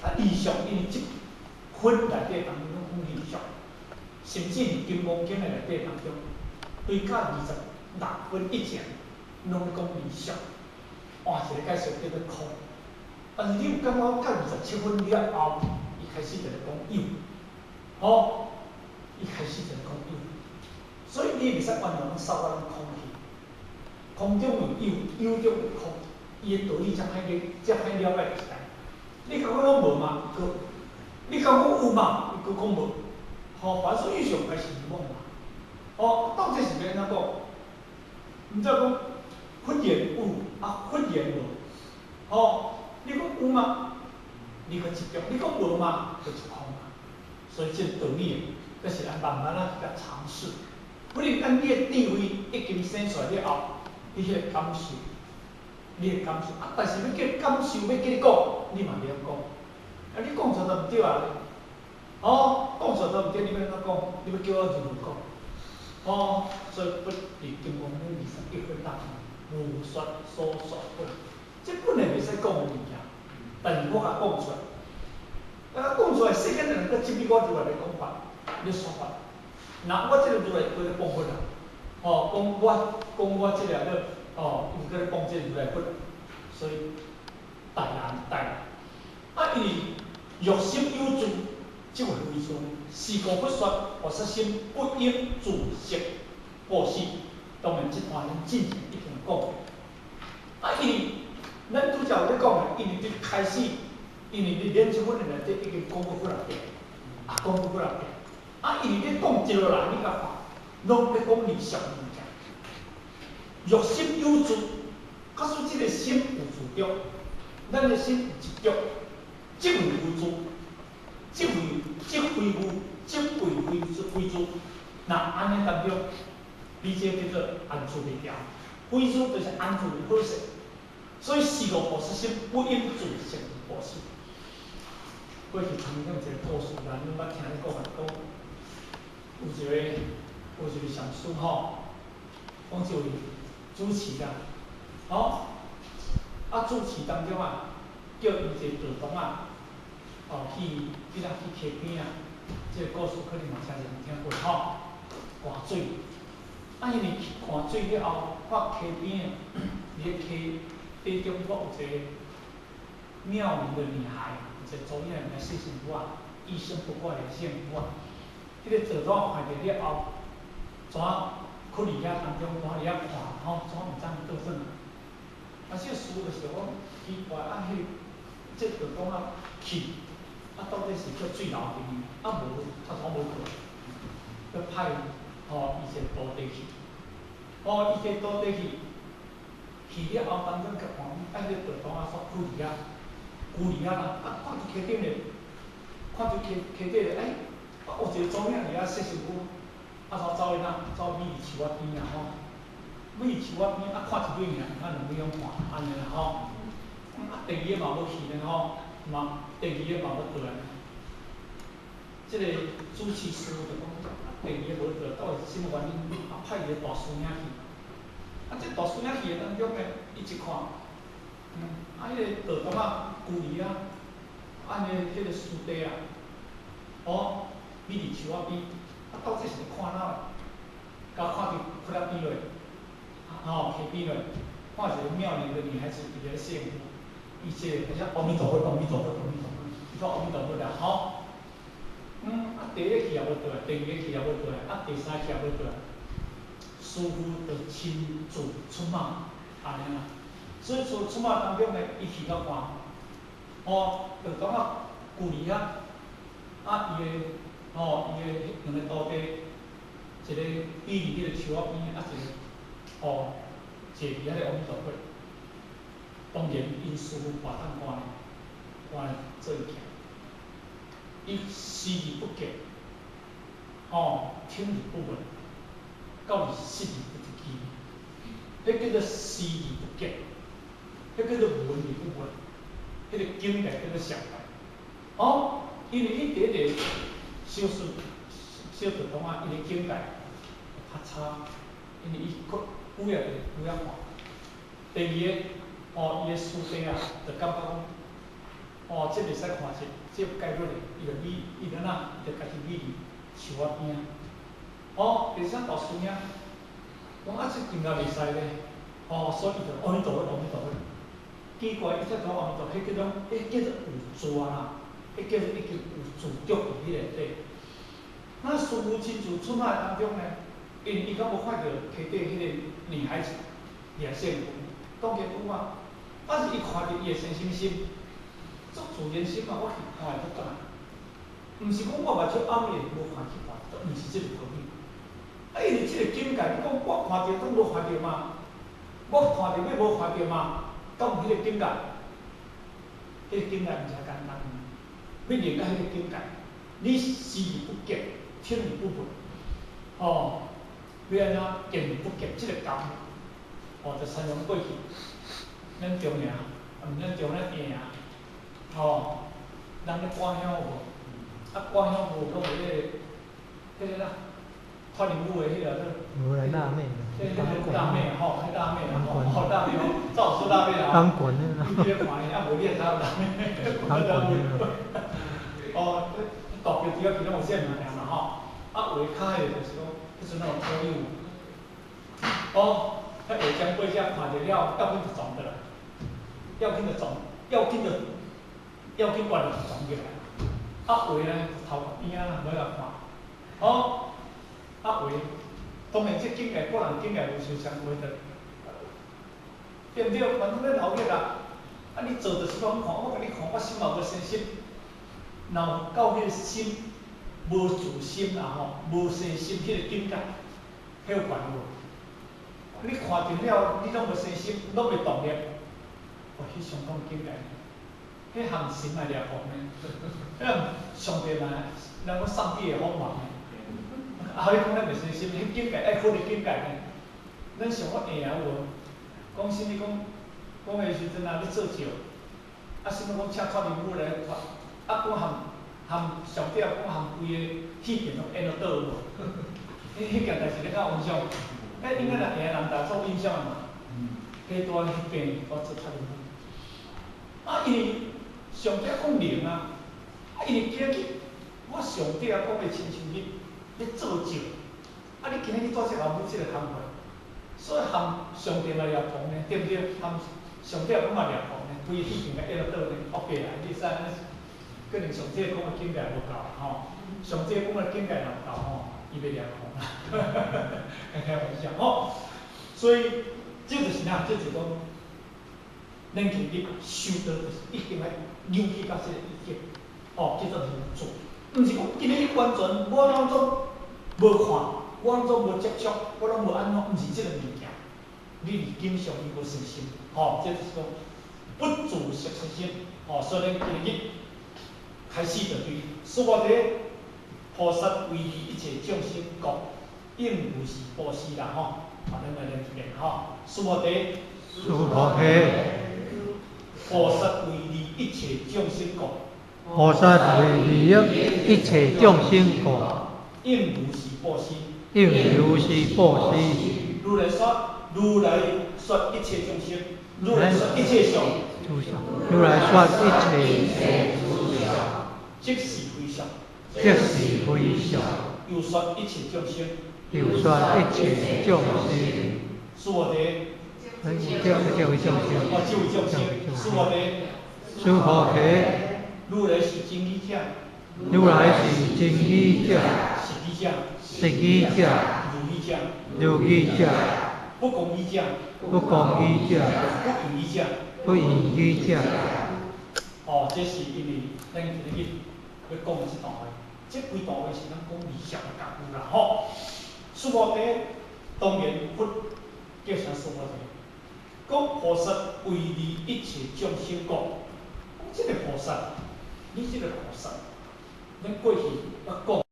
啊，二相因為這分內底當中攏講二相，甚至佇金剛經的內底當中，對到26分以前，攏咧講二相，換一個解釋叫做空。但是你有感覺到27分了後，伊開始就咧講有，吼，伊開始就咧講有，所以你袂使完全攏掃到攏空去，空中有有，有中有空，伊的道理才歹理，才歹了解就是按呢。你感覺攏無嘛，伊閣，你感覺有嘛，伊閣講無。吼，凡所有相，皆是夢嘛。哦，到底是欲按怎講？毋知講佛言有，啊佛言無。吼，你講有嘛？你閣執著；你講無嘛？閣就空啊。所以這個道理，閣是咱慢慢仔去共嘗試。可能咱你的智慧已經生出來了後，你彼個感受，你會感受啊，但是欲叫感受，欲叫你講，你嘛袂曉講。啊，你講出來都毋對啊！哦，講出來都毋對，你欲按怎講？你欲叫我如何講？哦，所以佛佇金剛經21分當中，無說所說本，這本來袂使講的物件，但是我共講出來，啊，講出來，世間的人閣質疑我如來的講法，咧說法。若我這個如來閣咧謗佛啊，哦，講我這個咧，哦，伊閣咧謗這個如來佛，所以大難大難。啊，因為若心有住，即為非住。是故佛說，菩薩心不應住色布施。當然，這段咱之前已經講過。啊，因為咱拄才有咧講的，因為佇開始，因為佇練這分的內底已經講過幾若遍，啊，講過幾若遍。啊，因為你講一落來，你共看，攏咧講二相的物件。若心有住，假使這個心有住著，咱的心有執著，即為非住，即非有，即為非住。若按呢當中，你這叫做安住袂牢，非住就是安住袂好勢。所以是故菩薩心不應住色布施。過去曾經有一個故事，咱攏捌聽咧講啊，講有一個禪師吼，講這位主持啦，吼，啊主持當中啊，叫伊一個道童啊，哦去啥去溪邊啊，這個故事可能嘛誠濟人聽過吼，灌水，啊因為去灌水了後，看溪邊啊，佇咧溪底中閣有一個妙齡的女孩，有一個查某囝來洗身軀啊，一絲不掛的洗身軀啊，彼個道童看著了後，怎囥佇遐當中，怎佇遐看吼，怎毋知倒轉來。啊，這師父就想講奇怪，啊，彼個這道童仔去，啊，到底是叫水流去，啊無，他怎無過來？閣派吼伊一個徒弟去，哦，伊一個徒弟去，去了後當中共看，啊，彼個道童仔煞囥佇遐，囥佇遐啦，啊，看著溪頂咧，看著溪底咧，欸，啊，有一個查某囝佇遐洗身軀，啊，怎走去哪？走覕佇樹仔邊啦吼，覕佇樹仔邊，啊，看一尾爾，啊，兩尾攏看，按呢啦吼。啊，第二个嘛無去呢吼，嘛，第二个嘛無倒來。這個主持師父就講，啊，第二个無倒來，到底是啥物原因？啊，派伊個大師兄去。啊，這大師兄去的當中呢，伊一看，啊，彼個道童仔囥佇遐，啊，彼個師弟啊，哦，覕佇樹仔邊，啊，到底是咧看哪的？共看佇窟仔邊落，吼，溪邊落，看一個妙齡的女孩子佇咧洗身軀，伊這個而且阿彌陀佛，阿彌陀佛，阿彌陀佛，伊講阿彌陀佛了吼。啊，第一個去也無倒來，第二個去也無倒來，啊，第三個去也無倒來，師父就親自出馬，按呢啦。所以說出馬當中呢，伊去到看，吼，就感覺舊年啊，啊，伊的吼，伊的兩個徒弟，一個倚佇彼個樹仔邊，啊，一個吼坐佇遐個阿彌陀佛。當然，𪜶師父跋當趕咧，趕咧做伊徛。伊視而不見，吼，聽而不聞，到是失而不記，彼叫做視而不見，彼叫做聞而不聞，彼個境界叫做上懸。哦，因為伊佇彼個小事小道童仔，伊的境界較差，因為伊閣有影有影看。第二个，哦，伊的師弟啊，就感覺講，哦，哦，這袂使看這，這有戒律的，伊就美，伊就哪，伊就家己美佇樹仔邊仔。哦，袂使大師兄，講啊，這境界袂使咧，哦，所以伊就阿彌陀佛，阿彌陀佛。奇怪，伊才講阿彌陀佛，彼叫做，彼叫做有住啦，彼叫做已經有住著佇彼個底。那師父親自出來當中呢，因為伊敢無看著溪底彼個女孩子掠線當然有啊，但是伊看著伊會生啥物心？足自然心嘛，我去看會閣轉來。毋是講我目睭暗伊會無看去看，都毋是這個道理。啊，因為這個境界，你講我看著當無看著嘛？我看著欲無看著嘛？敢有彼個境界？彼個境界毋是遐簡單。欲練到彼個境界，你視而不見，聽而不聞，哦，欲按怎見而不見，這個感，哦，就親像過去，咱中營，啊毋咱中咱下啊，吼，人咧趕香有無？啊，趕香無攏有彼個啦，脫離舞的彼個做。如來臘味。彼個臘味吼，彼臘味吼，吼臘味吼，灶燒臘味啊。鋼管的。你咧看伊，啊無你會知有臘味。鋼管的。哦，大標題仔其中有啥物件嘛吼？啊，有的較彼個就是講，彼陣有土友。哦，彼下江八只看著了，要緊就撞倒來，要緊就撞，要緊就，要緊掛就撞起來。啊，有的呢，頭殼邊仔啦，無愛看。哦，啊有的，當然這境界個人境界無相相話的，對毋對？反正咧鬧熱啦，啊你做就是講看，我共你看，我心嘛無生心，若有到彼個心無自心啦吼，無生心彼個境界，彼有懸無？你看著了，你攏無生心，攏袂動念，哇，彼相當境界，彼項神來掠狂呢，彼項上帝嘛，人講上帝的鋒芒呢。啊，你講咱袂生心，彼境界愛好的境界呢？咱想講會啊有無？講啥物講？講的時陣啊，咧做醮，啊，啥物講請托靈母來托，啊，講含含上底講含規個戲棚攏演落倒有無？彼件代誌你敢有印象？彼應該若會人大做印象嘛？彼拄仔彼邊我做托靈母，啊，因為上帝講靈啊，啊，因為今日我上帝啊講的親像你咧做醮，啊，你今日去做這個母這個工課，所以含上帝嘛掠狂呢，對毋對？含上帝講嘛掠狂呢，規個戲棚共演落倒呢，惡白啊！你知影？可能上帝講的境界無夠吼，上帝講的境界若有夠吼，伊袂掠狂啦，開玩笑吼。所以這就是啥？這就是講，咱今日修道就是一定愛扭去到這個意境，哦，叫做如做，毋是講今日你完全我攏總無看，我攏總無接觸，我攏無按怎，毋是這個物件。你佇境上伊無信心，吼，這就是講不自識信心，吼，所以咱今日開始就對須菩提，菩薩為利一切眾生故，應如是布施啦，吼，啊，咱來念一遍吼，須菩提，須菩提，菩薩為利一切眾生故，菩薩為利益一切眾生故，應如是布施，應如是布施。如來說，如來說一切眾生，如來說一切相，如來說一切即是非相，即是非相。又說一切眾生，又說一切眾生。須菩提，這位眾生，哦，這位眾生，須菩提，須菩提，如來是真語者，如來是真語者，實語者，實語者，如語者，如語者，不共語者，不共語者，不異語者，不異語者。哦，這是因為咱今日欲講的這段話，這幾段話是咱講理想的功夫啦，吼。須菩提，當然佛叫啥須菩提？講菩薩為利一切眾生故，講這個菩薩，你這個菩薩，咱過去捌講。